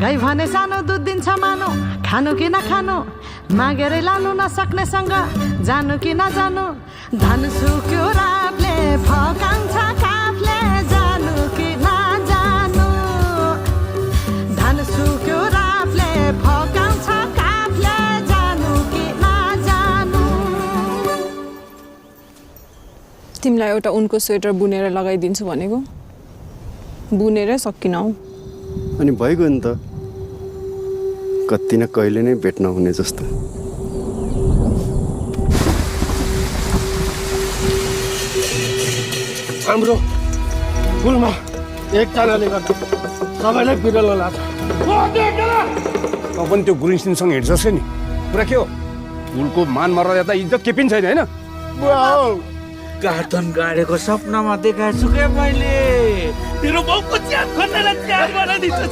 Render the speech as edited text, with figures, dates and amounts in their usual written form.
गाई भने सानो दुध दिन्छ मानो खानु कि नखानु मागेरै लानु नसक्नेसँग जानु कि नजानु धन सुक्यो रातले फकाउँछ काफले जानु कि नजानु धन सुक्यो रातले फकाउँछ काफले जानु कि नजानु। तिमीलाई एउटा उनको स्वेटर बुनेर लगाइदिन्छु भनेको बुनेरै सकिन हौ। अनि भइगयो नि त कति न कहिले नै भेट्न हुने जस्तो। हाम्रो फुलमा एकजनाले गर्दा सबैलाई बिरलो लाग्छ। तँ पनि त्यो गुरुङसिंहसँग हिँड्छस् नि कुरा के हो? फुलको मान मर्यादा त इज्जत के पनि छैन होइन? कार्टन गाडेको सपनामा देखाएको छु क्या मैले तेरो बाउको च्याप खन्नेलाई च्याप बनाइदिन्छु।